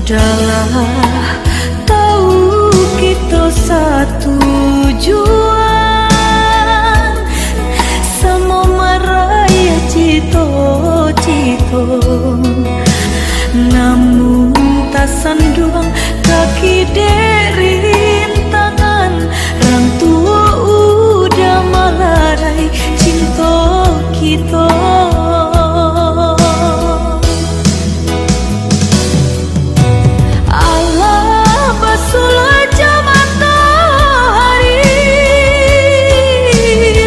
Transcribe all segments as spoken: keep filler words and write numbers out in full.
Dalah tau kito satujuan, samo maraih cito-cito. Namun tasanduang kaki dek rintangan, rang tuo udah malarai cinto kito. Alah basulah jo matoari,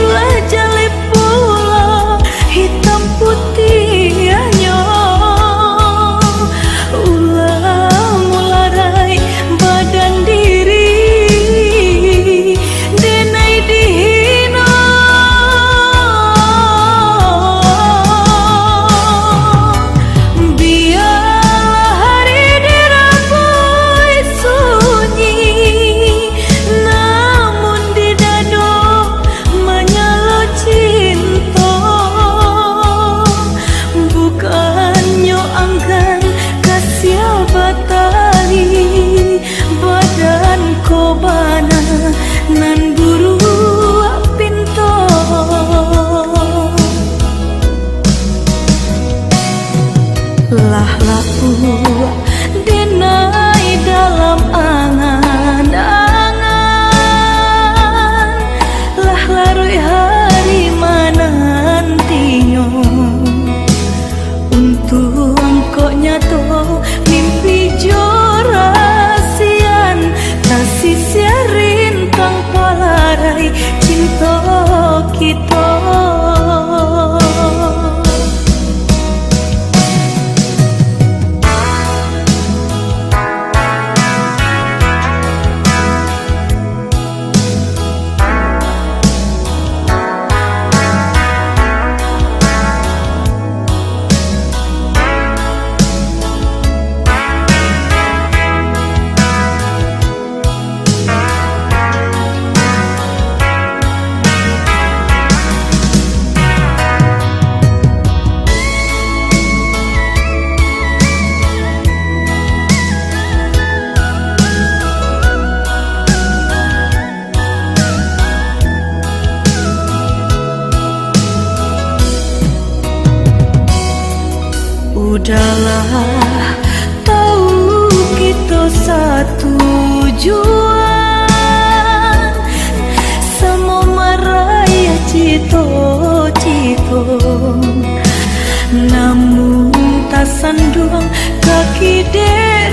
lah jaleh pulo hitam putiahnyo. Ulah mularai badan diri, denai dihino. Bialah hari dirabuik sunyi, namun di dado manyalo cinto. Bukannyo anggan kasiah batali, badan ko bana nan buruak pinto. Lah lapuak denai dalam angan-angan, lah laruik hari manantinyo. Untuang kok nyato mimpi jo rasian, tasisia rintang palarai cinto kito. Udahlah, tau kito satujuan, samo maraih cito-cito. Namun tasanduang kaki dek